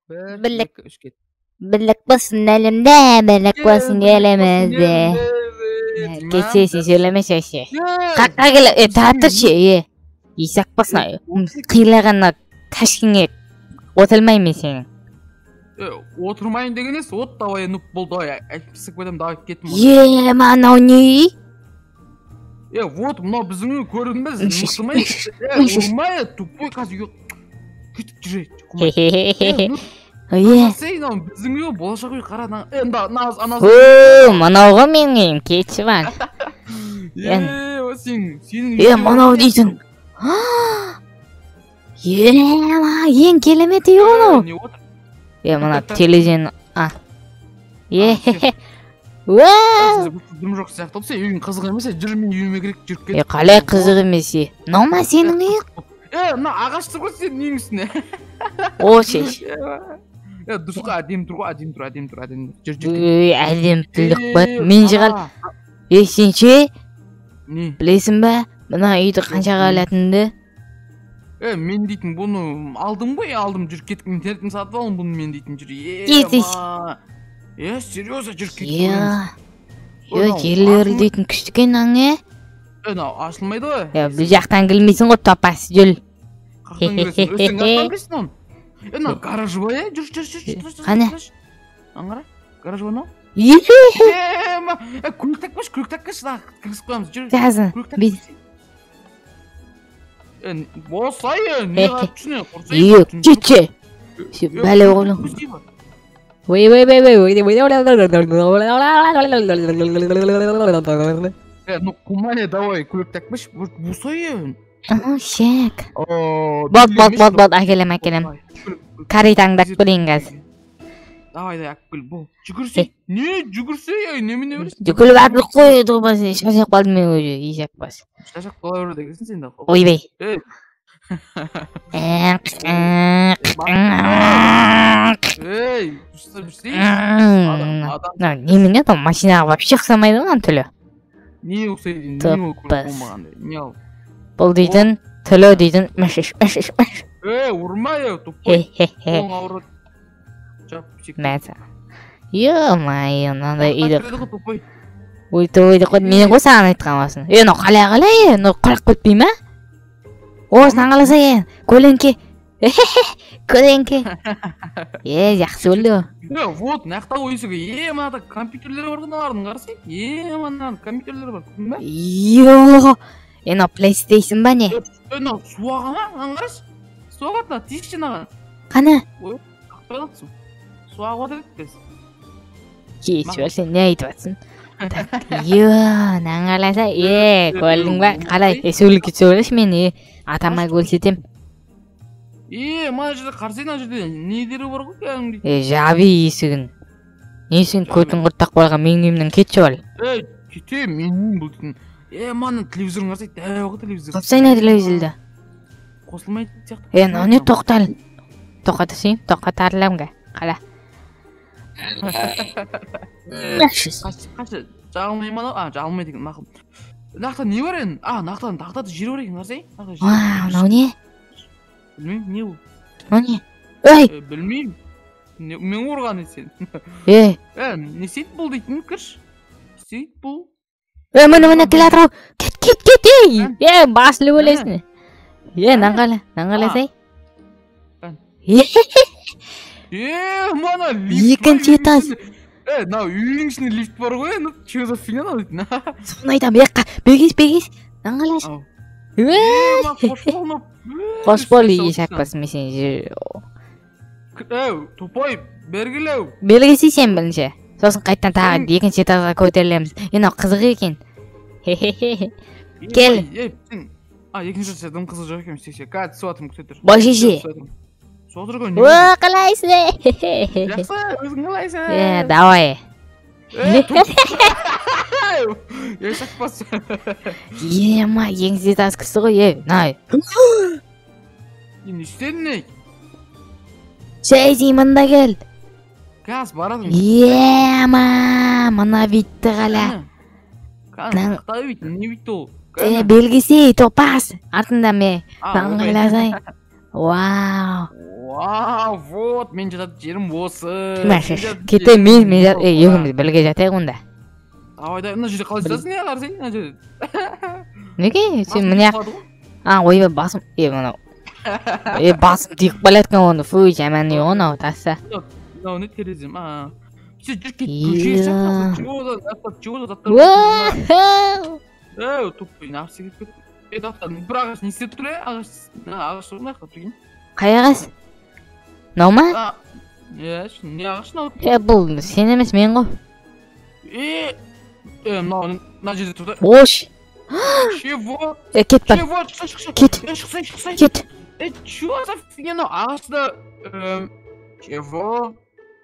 1, Бірлік. 2, 3, кет. Бірлік болсын әлемде, бірлік болсын елімізде. Кеше сен сөйлемеші вообще. Қаққа кел, тұра тұршы, е. Есек болсын, қилаған ташкеңе отырмаймын мен сенің. Отырмайын деген ес, от давай, ну бол, давай, айтпысып кетемін, давай кеттім. Е, мынау не? Е, вот, мынау біздің үй, көрдің бе? Мықты ма? Е, ұрма, тупой, қазір үйге кетіп жүр. Е. Сен мынау біздің үй, болашақ үй, қара, е, мына анасы. О, мынау ғой менің үйім, кетші бар. Е, сен сенің Е, мынау дейтін. Е, ең керемет үй ғой мынау. Не отыр? Е, мына телевизияны, а. Е, уа! Дым жоқ сияқты, сен үйің қызық емес, жүр, мен үйіме кірейік, жүріп кет. Е, қалай қызық емес, е? Мынау ма сенің үйің? Е, мына ағаш тұр ғой сенің үйің үстіне. О, шеш. Е, дұрыс қой, әдемі тұр ғой, әдемі тұр, әдемі тұр, әдемі. Жүр, жүр. Өй, әдемі тілік бар. Мен жығал. Е, сен ше? Не? Білесің ба, мына үйді қаншаға алатыныңды? Е, мен дейтін бұны алдым ғой, алдым, жүр, кеттік, интернеттен сатып алдым бұны мен дейтін, жүр. Кетіш. Е, серьезно, жүр, кеттік. Е, жерлері дейтін күшті екен, аң, е? Е, мынау ашылмайды ғой. Е, бұл жақтан келмейсің ғой, топас, жүр. Қаяқтан кіресің? Е, сен қаяқтан кіресің оны? Е, мынау гараж ғой, е? Жүр, жүр, жүр, жүр, жүр. Қане? Аңғара, гараж ғой мынау. Е, Е, көлік таппашы, көлік таппашы, кіргізіп қоямыз, жүр. Қазір. Көлік таппашы. Е, босай, е, не қарап тұрсың, е, құрсай. Е, кетші. Бәле оғлым. Ой, ой, ой, ой, ой, ой, ой. Е, ну қумай, давай, көлік таппашы, босай, е. Шек. Бол, бол, бол, бол, әкелем, әкелем. Каритаңды алып келейін қазір. Давай, давай, алып кел, бол. Жүгірсе, не, жүгірсе, е, немене бересің? Жүгіріп жатыр қой, топас, шаршап қалдым мен уже, есек бас. Шаршап қала береді екенсің сен де. Ойбай. Ей. Ей, жүрсей. Адам. Немене там машинаға вообще ұқсамайды ғой ананың түрі. Не ұқсайды, не ол көлік болмағанда, не ал. Бұл дейтін, тілі дейтін, мәшеш, мәшеш, мәш. Ей, ұрма, е, тупой. Қолың ауырады. Жап, шек. Мәтә. Ё-моё, мынандай үйді. Тупой. Ой, тойды қой, мен ғой саған айтқан басын. Е, мынау қалай қалай, е, мынау құлап кетпей ма? Осыны қаласа, е, көлеңке. Көлеңке. Е, жақсы болды. Е, вот, мына жақта ғой есігі. Е, мынада компьютерлер бар ғой мыналардың, қарасай. Е, мына компьютерлер бар, көрдің ба? Йо, е, мынау PlayStation ба не? Е, мынау су аға ма? Мынаны қарашы. Су ағады мына, тиісші мынаған. Қане? Ой, қақпай қалды су. Су ағып жатыр еді қазір. Кешіп сен не айтып жатсың? Йо, мынаны қаласа, е, көрдің ба? Қалай, е, суретке түсіп мен, е, атама көрсетем. Е, мына жерде қарасай, мына жерде нелері бар ғой кәдімгідей. Е, жаби есігін. Не сен көтің құрттап қойған менің үйімнен кетші бол. Е, кетемін, менің үйім бұл дейтін. Е, мына телевизорын қарасай, дәу ғой телевизор. Қосайын телевизорды. Қосылмайтын сияқты. Е, мынау не тоқтал. Тоқтатасың, тоқтатарлам ға. Қала. Қашы, қашы, жағылмай ма анау? А, жағылмайды екен, мақұл. Мына жақта не бар енді? А, мына жақта тақтада жер бар екен, қарасай. Уа, мынау не? Білмеймін, не ол? Мынау не? Ей! Білмеймін. Мен ұрған сен. Е! Е, не істейді бұл дейтін, кірші. Істейді бұл. Е, міне, міне, келе жатыр ғой. Кет, кет, кет, ей! Е, басылып өлесің. Е, мынаны қала, мынаны қаласай. Е, мына лифт. Екінші этаж. Е, мынау үйдің ішінде лифт бар ғой, ну, че за фигня мынау дейтін. Соны айтамын, е, бегес, бегес. Мынаны қалашы. Е, мына қош бол, мынау. Қош бол, есек бас, мен сені. Әу, тупой, бергілеу. Белгісі сен бірінші. Сосын қайтадан тағы екінші этажға көтерілеміз. Е, мынау қызық екен. Хе-хе-хе. Кел. Е, сен. А, екінші этажда дым қызық жоқ екен, істесе. Қазір түсіп жатырмын, күте тұр. Бой шеше. Түсіп отыр ғой. О, қалайсың? Жақсы, өзің қалайсың? Е, давай. Е, Есек бас. Е, ма, екінші этаж күшті ғой, е, мына. Не істедің не? Шей, сен мында кел. Қазір барадым. Е, ма, мына битті қала. Қане, қақтай бит, не битті ол? Е, белгісі, топас. Артында ме. А, Мынаны қаласай. Вау. Вау, вот, мен жататын жерім осы. Кете, мен екеуміз бірге жатайық онда. Давай, давай, мына жерде қалай жатасың, не қарасаң, мына жерде. Неге? Сен міне. А, ойбай, басым, мынау. Басым тиіп бара жатқан оны, фу, жаман үй ғой мынау, таста. Мынау не терезем, а. Сен жүр кет, көшеге шық, чего за заттар? Тупой, нәрсе кетіп кетті. Бір ағаш не істеп тұр, ағаш, ағаш мына жақта прикинь. Қай ағаш? Мынау ма? Иә, не ағаш мынау? Бұл сен емес, мен ғой. Мынау мына жерде тұр да. Ош. Чего? Кет бар. Чего? Шықшы, Кет. Шықсай, шықсай. Кет. Чего за фигня мынау ағашты? Чего?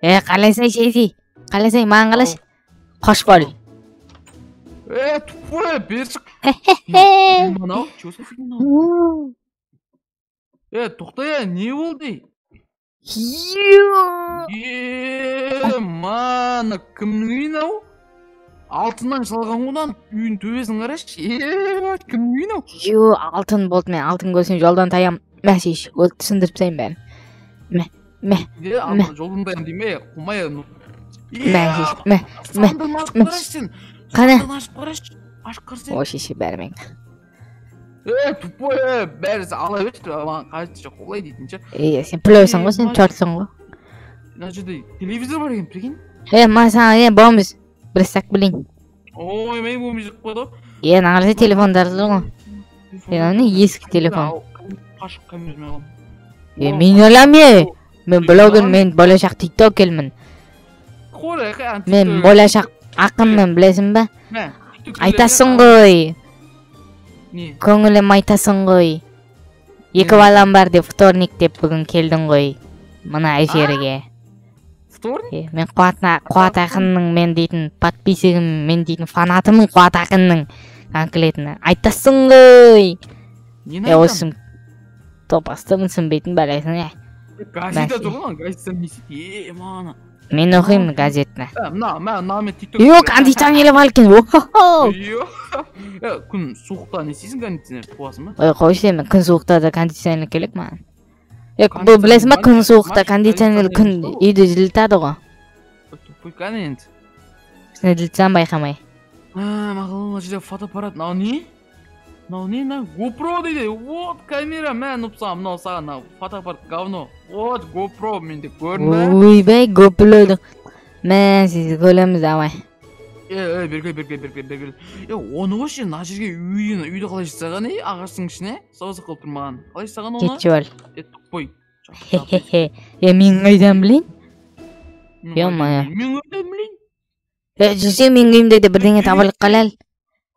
Қалайсың, шешей? Қалайсың, маған қалайсың? Қош бол. Тупой, бері шық. Мынау, чего за фигня мынау? Тоқта, не болды? Мана, кімнің үйі мынау? Алтыннан жасалған ғой мынаның үйінің төбесін қарашы. Кімнің үйі мынау? Ю, алтын болды, мен алтын көрсем жолдан таям. Мә, шеш, ол түсіндіріп тастайын бәрін. Мә, мә, мә. Жолдан таям деме, қумай. Мә, шеш, мә, мә. Сандығын ашып қарашы сен. Қане? Сандығын ашып қарашы. Ашып қарасай. О, шеше, бәрі мен. Тупой, бәрі ала берші, маған қажеті жоқ, олай дейтін ше. Сен плейсің ғой, сен чортсың ғой. Мына жерде телевизор бар екен, прикинь. Маған саған, бомбыз. Бір сәк білейін. Ой, мен бомбыз деп қойды ғой. Мына қараса телефондар тұр ғой. Мынау ескі телефон. Қашып камерамен аламын. Мен аламын, мен блогер, мен болашақ тиктокермін. Мен болашақ ақынмын, білесің ба? Айтасың ғой. Көңілім айтасың ғой. Екі балам бар деп вторник деп бүгін келдің ғой. Мына жерге. Вторник? Мен Қуат ақынның мен дейтін подписчигім, мен дейтін фанатымын Қуат ақынның конкретно. Айтасың ғой. Нені айтам? Осы топастымын, түсінбейтін бәлесің, Газета тұр ғой, газета не істейді? Мана. Мен оқимын газетті. Мына, мына мен тикток. Йо, кондиционер бар екен. О-хо-хо. Күн суықта не істейсің, кондиционер қуасың ба? Ой, қойшы, мен күн суықта да кондиционер керек маған. Бұл білесің ба, күн суықта кондиционер күн үйді жылытады ғой. Тупой кәне енді. Сен жылытсаң байқамай. Мақұл, мына жерде фотоаппарат, мынау не? Мынау не, мынау GoPro дейді. Вот камера, мә, нұпса, мынау саған, мынау фотоаппарат говно. Вот GoPro менде, көрдің бе? Ойбай, GoPro-ды. Мә, сіз көреміз, давай. Бергел, бергел, бергел, бергел. Оны қойшы, мына жерге үйді қалай жасаған, ағаштың ішіне саусақ қылып тұр маған. Қалай жасаған оны? Кетші бол. Тупой. Хе-хе-хе. Мен қайдан білейін? Ё-моё. Мен қайдан білейін? Жүрсең менің үйімде де бірдеңе табылып қалар.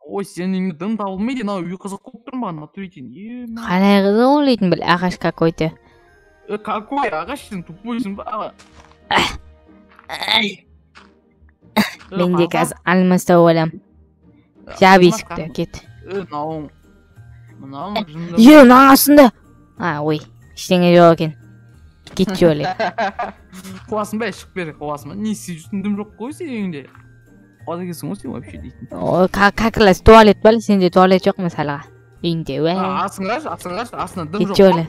Ой, сенің үйіңде дым табылмайды, мынау үй қызық болып тұр маған, натуре дейтін. Қалай қызық ол дейтін бір ағаш какой-то. Какой ағаш, сен тупойсың ба? Мен де қазір алмас тауып алам. Жап есікті, кет. Мынауың. Мынауың жынды. Мынаның астында. А, ой, ештеңе жоқ екен. Кетші олай. Қуасың ба, шығып бер, қуасың ба? Не істеп жүрсің, дым жоқ қой сенің үйіңде. Қуады екенсің ғой сен вообще дейтін. Ой, как раз туалет бар, сенде туалет жоқ мысалға. Үйіңде, уә. Астын қарашы, астын қарашы, астында дым жоқ. Кетші олай.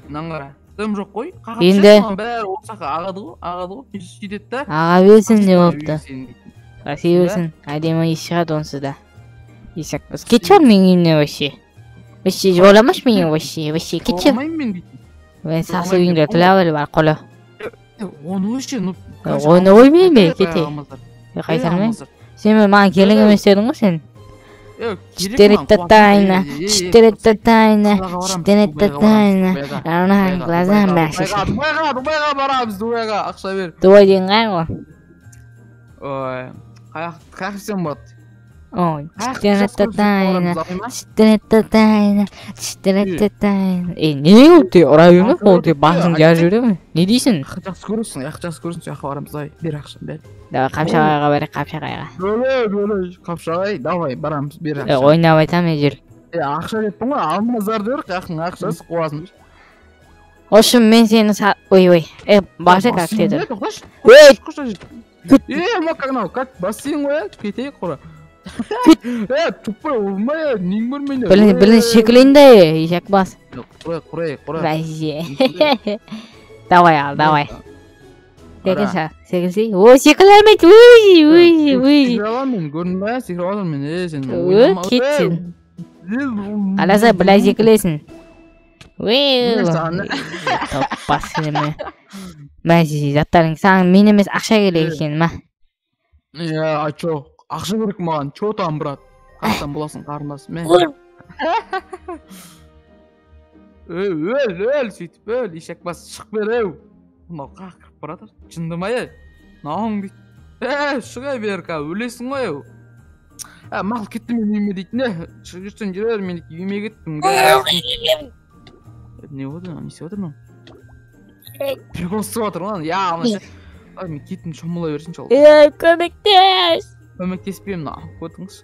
Мынаны қара. Дым жоқ қой. Енді бәрі осы жаққа ағады ғой, ағады ғой. Сөйтеді да. Аға берсін не болыпты. Аға берсін, әдемі иіс шығады онсыз да. Иіс жақпас. Кетші ол менің үйімнен вообще. Вообще жоламашы менен вообще, вообще кетші. Жоламаймын мен дейтін. Мен сасы үйіңде тұра бер бар қолы. Оны вообще, ну. Оны қоймаймын мен, кете. Қайтармаймын. Сен маған керек емес дедің ғой сен. Четыре-то тайна, четыре-то тайна, четыре-то тайна. Ана глазам бәші. Дубайға, Дубайға барамыз, Дубайға, ақша бер. Дубай деген қай ғой? Ой, қаяқ сен болады? Ой, четыре-то тайна, четыре-то тайна, четыре-то тайна. Не ол те, ұра берме, ол те басың жарып жібере ме? Не дейсің? Жақсы көресің, жақсы көресің, сол жаққа барамыз, давай, бер ақшаны, бер. Давай, Қапшағайға барайық, Қапшағайға. Бөле, бөле, Қапшағай, давай, барамыз, бер ақша. Ойнап айтам, жүр. Ақша деппін ғой, алмаздар бер, қаяқтың ақшасы қуасың. Общем, мен сені ой, ой, басы как деді. Ой, мынау, как бассейн ғой, кетейік қора. Е, тупой болма, е, нең бар менде? Блин, секірейін да, ешек бас. Құрай, құрай, құрай. Вообще. Давай, ал, давай. Секірші, секірсей. О, секіре алмайды. Ой, ой, ой. Секіре аламын мен, көрдің ба? Секіре аламын мен, е, сен. Ө, кет сен. Қаласа былай секіресің. Ой, топас неме. Мә, заттарың саған мен емес, ақша керек екен, мә. Иә, а чё? Ақша керек маған, чё там, брат? Қаяқтан боласың, қарындас, мә. Өл, өл, өл, сөйтіп өл, ешек бас, шық бер, еу. Мынау қақ кіріп баратыр, жынды ма, ей? Мынауың дейді. Е, шыға бер, ка, өлесің ғой, еу. Ә, мақұл, кеттім мен үйіме дейді, не? Жүрсең жүре бер, мен үйіме кеттім. Не болды, не істеп жатыр мынау? Прикол істеп жатыр ғой, яғни. Ай, мен кеттім, шомыла берсінші ол. Е, көмектес. Көмектеспеймін, мына, көтіңізші.